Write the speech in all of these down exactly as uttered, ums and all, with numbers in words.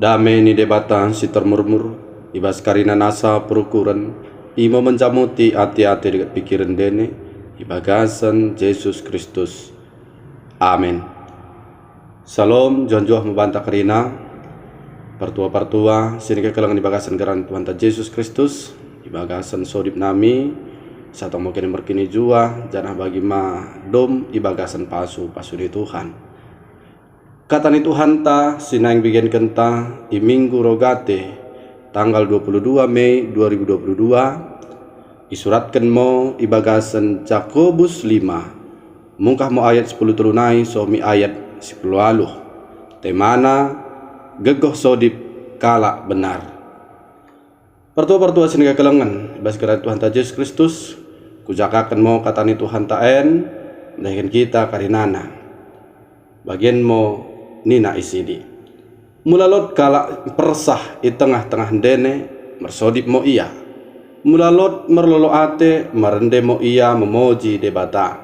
Dame ni Debata si termurmur i bas karina nasa perukuren, imo menjamoti ate-ate dekket pikiren ndene, i bagasen Jesus Kristus. Amen. Salom, njuah-njuah mo banta karina, partua-partua sinikekelengen i bagasen gerar Tuhanta Jesus Kristus, i bagasen sodip nami, satong mo kene merkinijuah, janah bagi ma dom i bagasen pasu-pasu ni Tuhan. Kata ni Tuhanta si naing begenkenta i Minggu Rogate, tanggal dua puluh dua Mei dua ribu dua puluh dua, isuratken mo i bagasen Jakobus lima, mungkah mo ayat sipuluh tellu nai soh mi ayat sipuluh waluh. Temana, gegoh sodip kalak bennar. Partua-partua sinikekelengen i bas gerar Tuhanta Jesus Kristus, kujakaken mo kata ni Tuhanta en mendahiken kita karinana. Bagen mo nina isidi. Mula lot kalak mpersah i tengah-tengah ndene, mersodip mo ia. Mula lot merlolo ate, merende mo ia memoji Debata.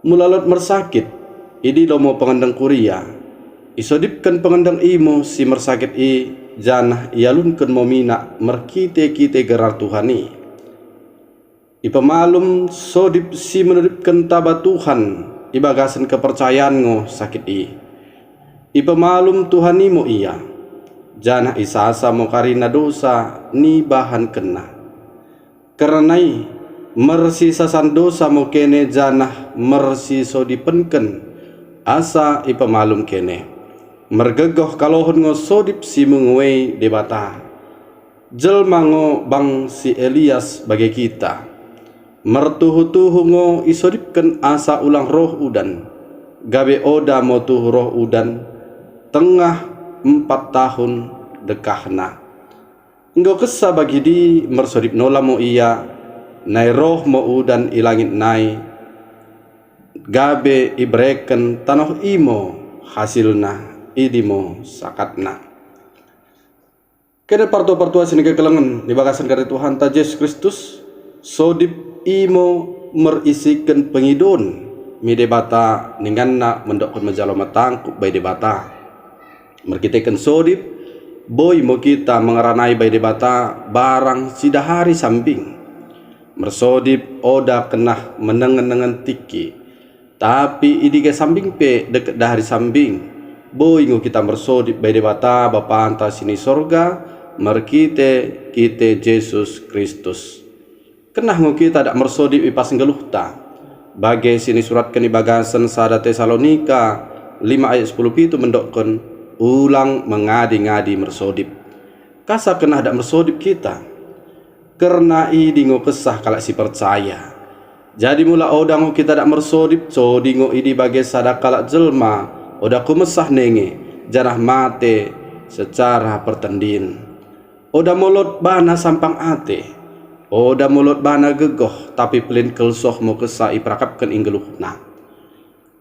Mula lot mersakit, idilo mo pengendeng kuria. Isodipken pengendeng i mo si mersakit i, janah ialunken mo minak merkite-kite gerar Tuhan i. Ipemalum sodip si menodipken taba Tuhan i bagasen kepercayaen ngo sakit i. Ipemalum Tuhan i mo ia, janah isasa mo karina dosa nibahankenna. Kerna i, mersisasan dosa mo kene janah mersisodipenken, asa ipemalum kene. Mergegoh kalohon ngo sodip si menguei Debata. Jelma ngo bang si Elias bage kita. Mertuhu-tuhu ngo isodipken asa ulang roh udan, gabe oda mo tuhu roh udan tengah empat tahun dekkahna. Enggo kessa bagidi mersodip nola mo ia, nai roh mo udan i langit nai, gabe ibereken tanoh i mo hasilna, idi mo sakatna. Kene partua-partua sinikekelengen i bagasen gerar Tuhanta Jesus Kristus, sodip i mo merisiken pengidoon mi Debata ninganna mendokken mejalo metangkup bai Debata. Merkiteken sodip, boi mo kita mengeranai bai Debata barang sidahari sambing. Mersodip oda kennah menengen-nengen tikki, tapi i dike sambing pe dekket dahari sambing, boi ngo kita mersodip bai Debata Bapanta si ni sorga merkite-kite Jesus Kristus. Kennah ngo kita dak mersodip i bas nggeluhta. Bage sinisuratken i bagasen sada Tesalonika lima ayat sepuluh pitu mendokken, ulang mengadi-ngadi mersodip. Kasa kennah dak mersodip kita? Kerna idi ngo kessa kalak si percaya. Jadi mula oda ngo kita dak mersodip, sodi ngo idi bage sada kalak jelma, oda kumesah nenge, janah mate secara pertendin. Oda mo lot bana sampang ate, oda mo lot bana gegoh, tapi pellin kelsoh mo kessa iperakapken i nggeluhna.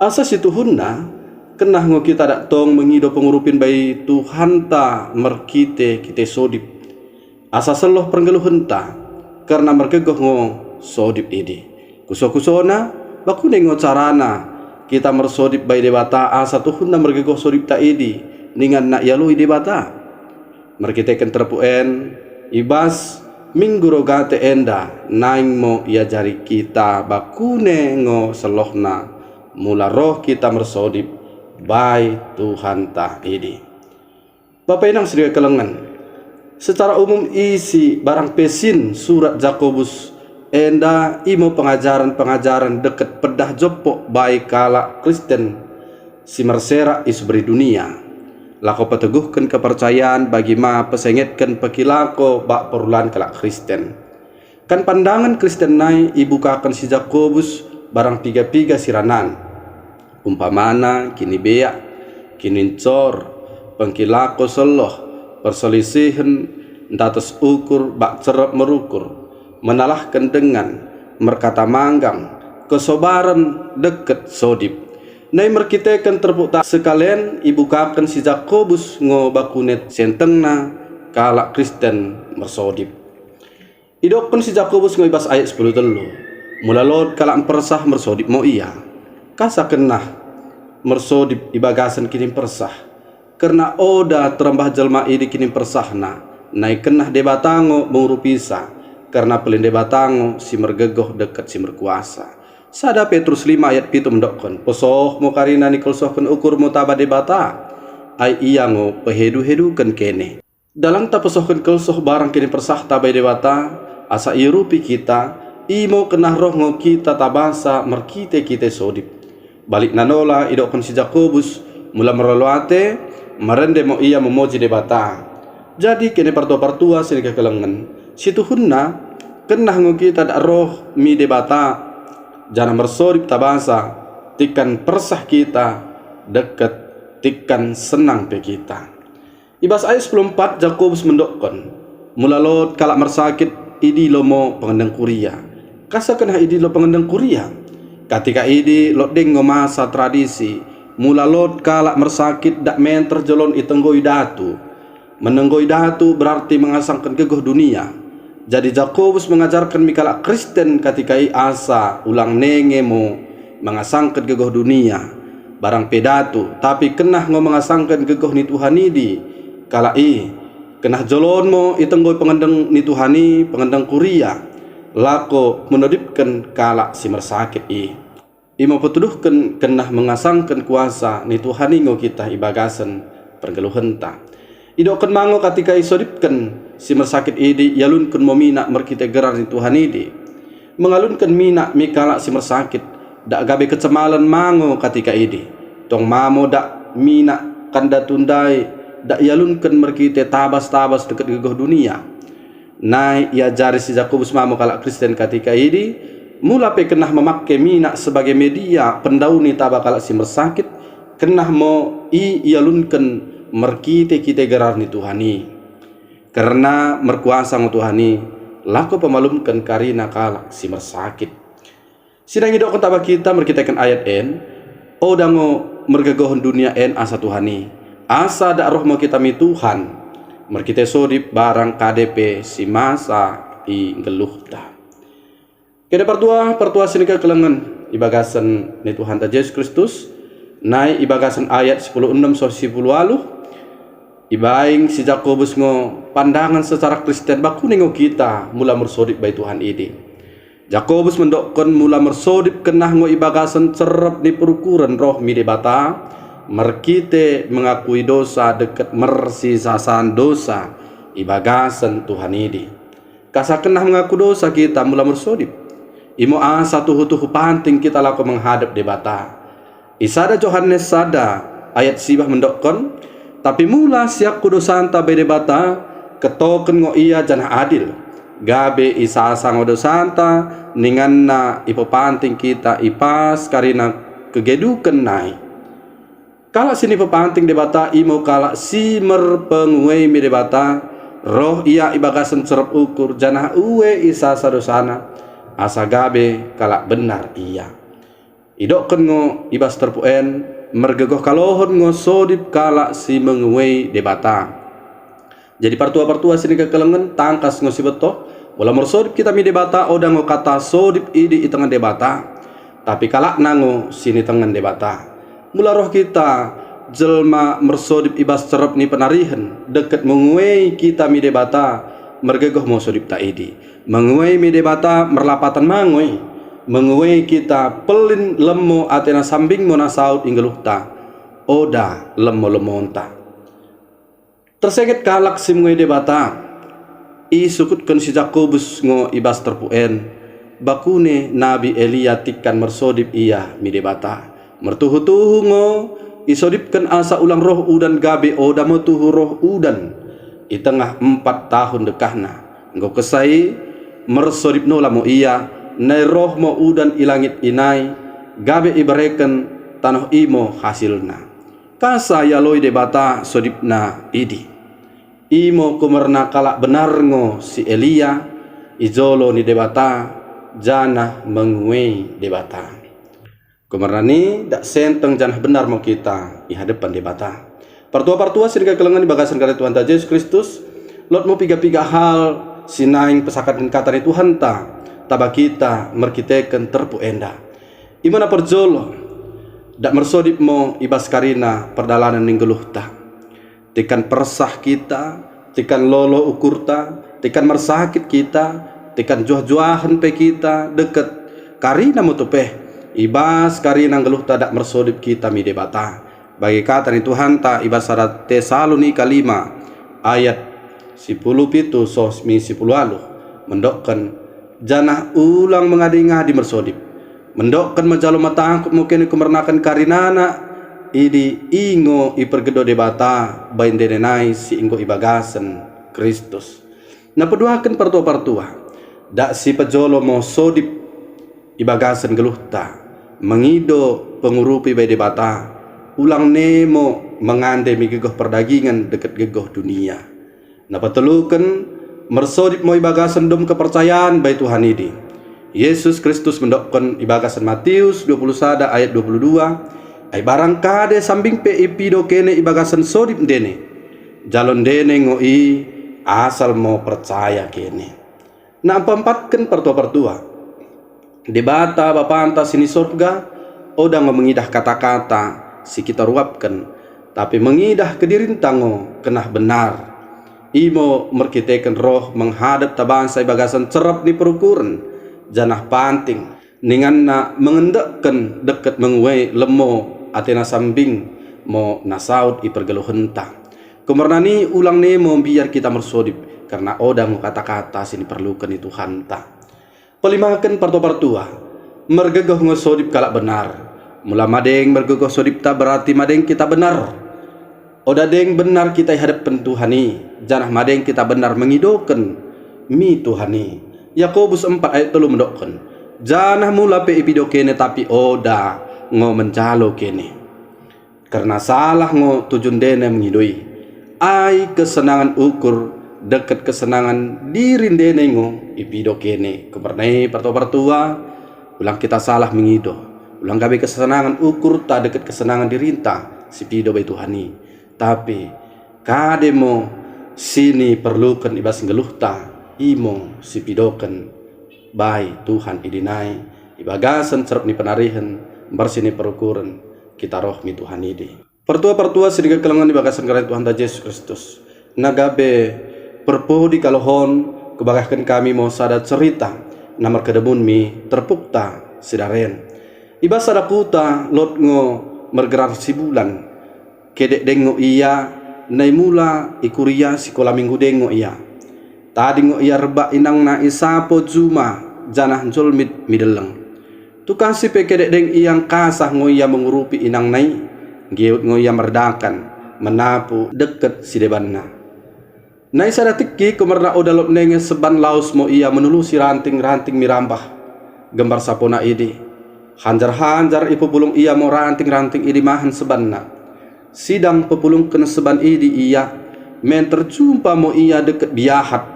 Asa situhunna, kennah ngo kita dak tong mengido pengurupin bai Tuhanta merkite-kite sodip. Asa selloh pernggeluhenta, kerna mergegoh ngo sodip idi. Kuso-kusona, bakune ngo carana kita mersodip bai Debata asa tuhunna mergegoh sodipta idi, ninganna ialoi Debata. Merkiteken terpuk en, i bas Minggu Rogate enda naing mo iajari kita bakune ngo sellohna mula roh kita mersodip bai Tuhanta idi. Bapa inang sinikekelengen, secara umum isi barang pe sin surat Jakobus enda imo pengajaren-pengajaren dekket peddah joppok bai kalak Kristen si merserak i seberri dunia, lako peteguhken kepercayaen bagi ma pesengetken pekilako bak perulaen kalak Kristen. Kan pandangen Kristen nai ibukaken si Jakobus barang piga-piga siranaen. Umpamana, kinibeak, kinincor, pengkilako selloh, perselisihen, ndates ukur bak cerrep merukur, menalahken dengan, merkata manggang, kesobaren dekket sodip. Nai merkiteken terpukta sekalen ibukaken si Jakobus ngo bakune sentengna kalak Kristen mersodip. Idokken si Jakobus ngo i bas ayat sepuluh tellu, mula lot kalak mpersah mersodip mo ia. Kasa kennah mersodip i bagasen kinimpersah? Kerna oda terembah jelma idi kinimpersahna, nai kennah Debata ngo mengurupisa, kerna pellin Debata ngo si mergegoh dekket si merkuasa. Sada Petrus lima ayat pitu mendokken, "Pesoh mo karina nikelsohken ukurmu taba Debata, ai ia ngo pehedu-heduken kene." Dalanta pesohken kelsoh barang kinimpersahta bai Debata, asa iurupi kita, imo kennah roh ngo kita tabasa merkite-kite sodip. Balikna nola idokken si Jakobus, mula merlolo ate, merende mo ia memoji Debata. Jadi kene partua-partua sinikekelengen, situhunna, kennah ngo kita dak roh mi Debata, janah mersodip tabasa, tikan persah kita, dekket tikan senang pe kita. I bas ayat sepuluh empat Jakobus mendokken, mula lot kalak mersakit, idilo mo pengendeng kuria. Kasa kennah idilo pengendeng kuria? Katika idi lot deng ngo masa tradisi, mula lot kalak mersakit dak menter jolon itenggoi datu. Menenggoi datu berarti mengasangken gegoh dunia. Jadi Jakobus mengajarken mi kalak Kristen katika i asa ulang nenge mo mengasangken gegoh dunia, barang pe datu, tapi kennah ngo mengasangken gegoh ni Tuhan idi. Kalak i, kennah jolon mo itenggoi pengendeng ni Tuhan i, pengendeng kuria, lako menodipken kalak si mersakit i. Imo petuduhken kennah mengasangken kuasa ni Tuhan i ngo kita i bagasen pergeluhenta. Idokken ma ngo katika isodipken si mersakit idi, ialunken mo minak merkite gerar ni Tuhan idi. Mengalunken minak mi kalak si mersakit, dak gabe kecemalen ma ngo katika idi. Tong ma mo dak minak kandatu ndai dak ialunken merkite tabas-tabas dekket gegoh dunia. Nai iajari si Jakobus ma mo kalak Kristen katika idi, mula pe kennah memakke minak sebagai media pendauni taba kalak si mersakit, kennah mo i ialunken merkite-kite gerar ni Tuhan i. Kerna merkuasa ngo Tuhan i, lako pemalumken karina kalak si mersakit. Sinaing idokken taba kita merkiteken ayat en, oda ngo mergegohen dunia en asa Tuhan i, asa dak roh mo kita mi Tuhan, merkite sodip barang kade pe si masa i nggeluhta. Kene partua-partua sinikekelengen i bagasen ni Tuhanta Jesus Kristus, nai i bagasen ayat sipuluh enem soh sipuluh waluh, ibaing si Jakobus ngo pandangen secara Kristen bakune ngo kita mula mersodip bai Tuhan idi. Jakobus mendokken mula mersodip kennah ngo i bagasen cerrep ni perukuren roh mi Debata, merkite mengakui dosa dekket mersisasaen dosa i bagasen Tuhan idi. Kasa kennah mengaku dosa kita mula mersodip. Imo asa tuhu-tuhu panting kita lako menghadep Debata. I sada Johanes sada ayat siwah mendokken, tapi mula siakku dosanta bai Debata, ketoken ngo ia janah adil. Gabe isasa ngo dosanta, ninganna ipepanting kita i bas karina kegeduken nai. Kalak sinipepanting Debata imo kalak si merpenguei mi Debata, roh ia i bagasen cerrep ukur janah ue isasa dosana, asa gabe kalak bennar ia. Idokken ngo i bas terpuk en, mergegoh kalohon ngo sodip kalak si menguei Debata. Jadi partua-partua sinikekelengen, tangkas ngo sibettoh, mula mersodip kita mi Debata oda ngo kata sodip idi i tengen Debata, tapi kalakna ngo sinitengen Debata. Mula roh kita jelma mersodip i bas cerrep ni penarihen, dekket menguei kita mi Debata, mergegoh mo sodipta idi. Menguei mi Debata merlapaten ma ngo i. Menguei kita pellin lemmo atena sambing mo na saut i nggeluhta, oda lemmo-lemmonta. Tersenget kalak si menguei Debata, isukutken si Jakobus ngo i bas terpuk en, bakune Nabi Elia tikan mersodip ia mi Debata. Mertuhu-tuhu ngo isodipken asa ulang roh udan gabe oda mo tuhu roh udan i tengah empat tahun ndekkahna. Enggo kessa i, mersodip nola mo ia, nai roh mo udan i langit i nai, gabe iberreken tanoh i mo hasilna. Kasa ialoi Debata sodipna idi. Imo kumerna kalak bennar ngo si Elia i jolo ni Debata, janah menguei Debata. Kumerna i, dak senteng janah bennar mo kita i hadepen Debata. Partua-partua sinikekelengen i bagasen kata Tuhanta Jesus Kristus, lot mo piga-piga hal si naing pesakatken kata ni Tuhanta taba kita merkiteken terpuk enda. Imo na perjolo, dak mersodip mo i bas karina perdalanen ni nggeluhta. Tikan persah kita, tikan lolo ukurta, tikan mersakit kita, tikan juah-juahen pe kita, dekket karina mo tupeh, i bas karina nggeluhta dak mersodip kita mi Debata. Bage kata ni Tuhanta i bas sada Tesalonika lima ayat sipuluh pitu soh mi sipuluh waluh, mendokken, janah ulang mengadi-ngadi mersodip. Mendokken mejalo metangkup mo kene kumernaken karinana idi, i ngo ipergeddo Debata bai ndene nai si enggo i bagasen Kristus. Napeduaken partua-partua, dak sipejolo mo sodip i bagasen nggeluhta, mengido pengurupi bai Debata, ulang ne mo mengande mi gegoh perdagingen dekket gegoh dunia. Napatelluken, mersodip mo i bagasen dom kepercayaen bai Tuhan idi. Jesus Kristus mendokken i bagasen Matius dua puluh sada ayat dua puluh dua, ai barang kade sambing pe ipido kene i bagasen sodip ndene, jalo ndene ngo i asal mo percaya kene. Napeempatken partua-partua, Debata Bapanta sini sorga oda ngo mengidah kata-kata si kita ruapken, tapi mengidah kedirinta ngo kennah bennar. Imo merkiteken roh menghadep tabansa i bagasen cerrep ni perukuren, janah panting, ninganna mengendekken dekket menguei lemmo atena sambing mo nasaut i pergeluhenta. Kumerna i ulang ne mo mbiar kita mersodip, kerna oda ngo kata-kata siniperluken ni Tuhanta. Pelimaken partua-partua, mergegoh ngo sodip kalak bennar. Mula madeng mergegoh sodipta berarti madeng kita bennar. Oda deng bennar kita i hadeppen Tuhan i, janah madeng kita bennar mengidoken mi Tuhan i. Yakobus empat ayat tellu mendokken, janah mula pe ipido kene tapi oda ngo menjalo kene. Kerna salah ngo tuju ndene mengido i. Ai kesenangen ukur dekket kesenangen diri ndene ngo ipido kene. Kumerna i partua-partua, ulang kita salah mengido. Ulang gabe kesenangen ukurta dekket kesenangen dirinta sipido bai Tuhan i. Tapi kade mo siniperluken i bas nggeluhta, imo sipidoken bai Tuhan idi nai, i bagasen cerrep ni penarihen, mbersih ni perukuren, kita roh mi Tuhan idi. Partua-partua sinikekelengen i bagasen gerar Tuhanta Jesus Kristus, na gabe perpodi kalohon kubagahken kami mo sada cerita na merkedemun mi terpukta sidaren. I bas sada kuta lot ngo mergerar si Bulan. Kedek deng ngo ia, nai mula i kuria sikola minggu deng ngo ia. Tading ngo ia rebbak inangna i sapo juma, janah njolmit mi delleng. Tukasi pe kedek deng ia ngkasah ngo ia mengurupi inangna i, nggeut ngo ia merdakan, menapu dekket sidebanna. Nai sada tikki kumerna oda lot nenge seban laus mo ia menulusi ranting-ranting mi rambah gembar sapona idi. Hanjar-hanjar ipepulung ia mo ranting-ranting idi mahan sebanna. Sidang pepulungken seban idi ia, menter jumpa mo ia dekket biahat.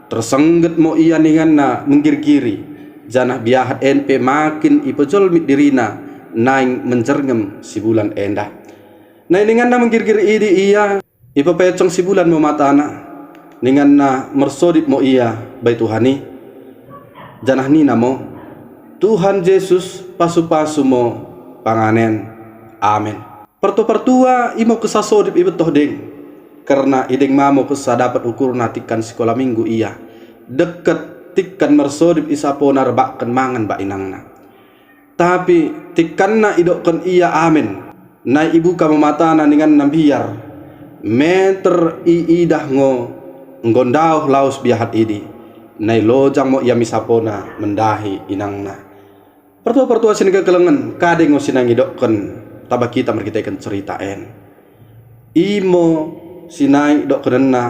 Tersengget mo ia ninganna menggirgiri, janah biahat en pe makin ipejolmit dirina naing menjerngem si Bulan enda. Nai ninganna menggirgiri idi ia, ipepecong si Bulan mo matana, ninganna mersodip mo ia bai Tuhan i, janah nina mo, "Tuhan Jesus, pasu-pasu mo panganen." Amen. Partua-partua, imo kessa sodip ibettoh deng, kerna i deng ma mo kessa dapet ukurna tikan sikola minggu ia, dekket tikan mersodip i sapona rebbakken mangan bak inangna. Tapi tikanna idokken ia amen, nai ibuka mo matana ninganna mbiar, menter iidah ngo enggo ndaoh laus biahat idi, nai lojang mo ia mi sapona mendahi inangna. Partua-partua sinikekelengen, kade ngo sinaing idokken taba kita merkiteken cerita en. Imo sinaing idokkenna,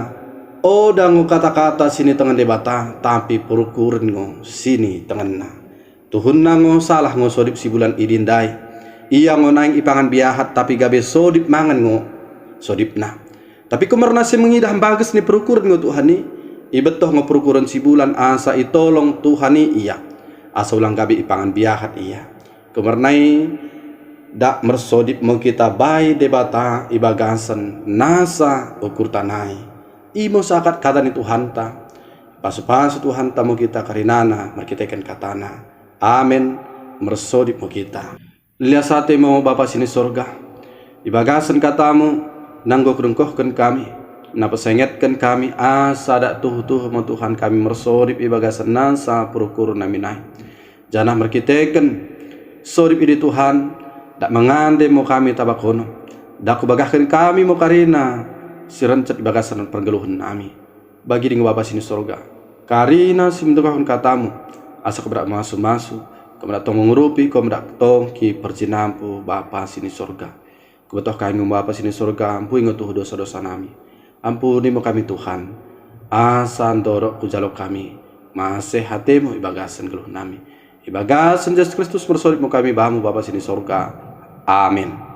oda ngo kata-kata sinitengen Debata, tapi perukuren ngo sinitengenna. Tuhunna ngo salah ngo sodip si Bulan idi ndai. Ia ngo naing ipangan biahat, tapi gabe sodip mangan ngo sodipna. Tapi kumerna si mengidah mbages ni perukuren ngo Tuhan i, ibettoh ngo perukuren si Bulan asa itolong Tuhan i ia, asa ulang gabe ipangan biahat ia. Kumerna i, dak mersodip mo kita bai Debata ibagasen nasa ukurta nai. Imo sakat kata ni Tuhanta. Pasu-pasu Tuhanta mo kita karinana merkiteken katana. Amen. Mersodip mo kita. Lias ate mo Bapa sini sorga, ibagasen katamu, Nanggo kudengkohken kami, napesengetken kami, asa dak tuhu-tuhu mo Tuhan kami mersodip ibagasen nasa perukuren nami nai. Janah merkiteken sodip idi Tuhan, dak mengande mo kami taba kono, dak kubagahken kami mo karina si rencep ibagasen pergeluhen nami. Bagi deng Bapa sini sorga, karina si mendukurken katamu, asa kom dak masu-masu, kom dak tong mengurupi, kom dak tong kipersinampui Bapa sini sorga. Kubetoh kami ngo Bapa sini sorga, ampuni ngo tuhu dosa-dosa nami. Ampuni mo kami Tuhan, asa ndorok kujalo kami maseh atemu ibagasen geluh nami. Ibagasen Jesus Kristus mersodip mo kami bamu Bapa sini sorga. Amin.